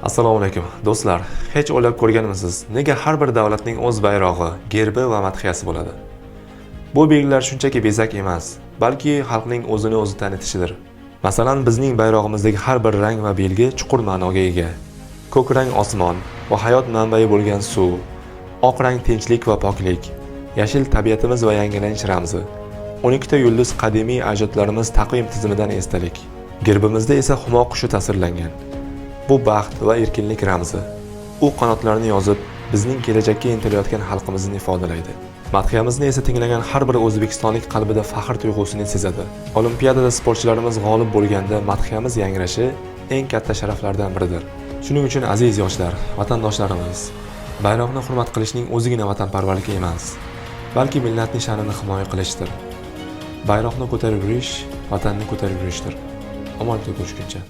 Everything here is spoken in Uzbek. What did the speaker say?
Assalomu alaykum, do'stlar. Hech o'ylab ko'rganmisiz, nega har bir davlatning o'z bayrog'i, gerbi va madhiyasi bo'ladi? Bu belgilar shunchaki bezak emas, balki xalqning o'zini o'zi tanitishidir. Masalan, bizning bayrog'imizdagi har bir rang va belgi chuqur ma'noga ega. Ko'k rang osmon va hayot manbai bo'lgan suv, oq rang tinchlik va poklik, yashil tabiatimiz va yangilanish ramzi. 12 ta yulduz qadimiy ajdodlarimiz taqvim tizimidan esdalik. Gerbimizda esa humo qushi tasvirlangan. Bu baxt va erkinlik ramzi. U qanotlarini yozib, bizning kelajakka intilayotgan xalqimizni ifodalaydi. Madhiyamizni esa tinglagan har bir o'zbekistonlik qalbida faxr tuyg'usini sezadi. Olimpiadada sportchilarimiz g'olib bo'lganda madhiyamiz yangrashi eng katta sharaflardan biridir. Shuning uchun, aziz yoshlar, vatandoshlarimiz, bayroqni hurmat qilishning o'zigina vatanparvarlik emas, balki millatning sha'nini himoya qilishdir. Bayroqni ko'tarib yurish, vatanni ko'tarib yurishdir. Omonlikda ko'rishguncha.